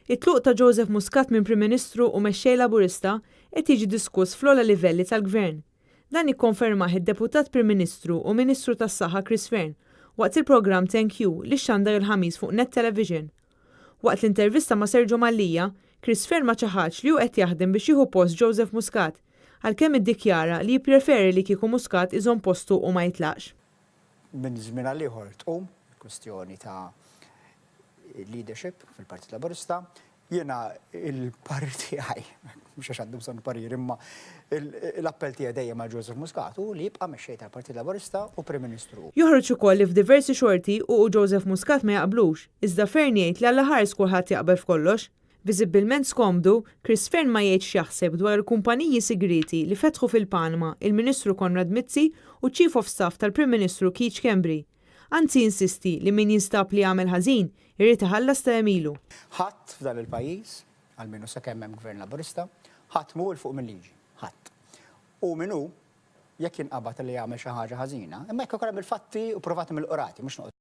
It-tluq ta' Joseph Muscat minn Prim Ministru u Mexxej Laburista qed jiġi diskuss fl-ogħla livelli tal-Gvern. Dan ikkonfermah id-Deputat Prim Ministru u Ministru tas-Saħħa Chris Fearne waqt il-programm Thank You li xxandar il-Ħamis fuq Net Television. Waqt l-intervista ma' Sergio Mallia, Chris Fearne ma ċaħadx li hu qed jaħdem biex jieħu post Joseph Muscat, għalkemm iddikjara li jippreferi li kieku Muscat iżomm postu u ma jitlaqx. Minn żmien għal ieħor tqum il-kwistjoni ta' leadership fil-Partit Laburista. Jiena il-parir tiegħi, mhux għax għandu bżonn parir, imma l-appell tiegħi dejjem għal Joseph Muscat hu li jibqa' mexxej tal-Partit Laburista u Prim Ministru. Joħroġ ukoll li f'diversi xorti hu u Joseph Muscat ma jaqblux, iżda Fearne jgħid li allaħares kulħadd jaqbel f'kollox. Viżibbilment skomdu, Chris Fearne ma jgħidx x'jaħseb dwar il-kumpaniji sigrieti li fetħu fil-Panama il-Ministru Konrad Mizzi u ċ-Chief of Staff tal-Prim Ministru Keith Schembri. Anzi jinsisti li min jinstab li għamel ħażin, irid iħallas ta' għemilu. Ħadd f'dan il-pajjiż, almenu sakemm hemm Gvern Laburista, ħadd mhu 'l fuq mil-liġi. Ħadd. U min hu, jekk jinqabad li għamel xi ħaġa ħażina, imma jekk ikun hemm il-fatti u provati mill-qrati, mhux noqgħod.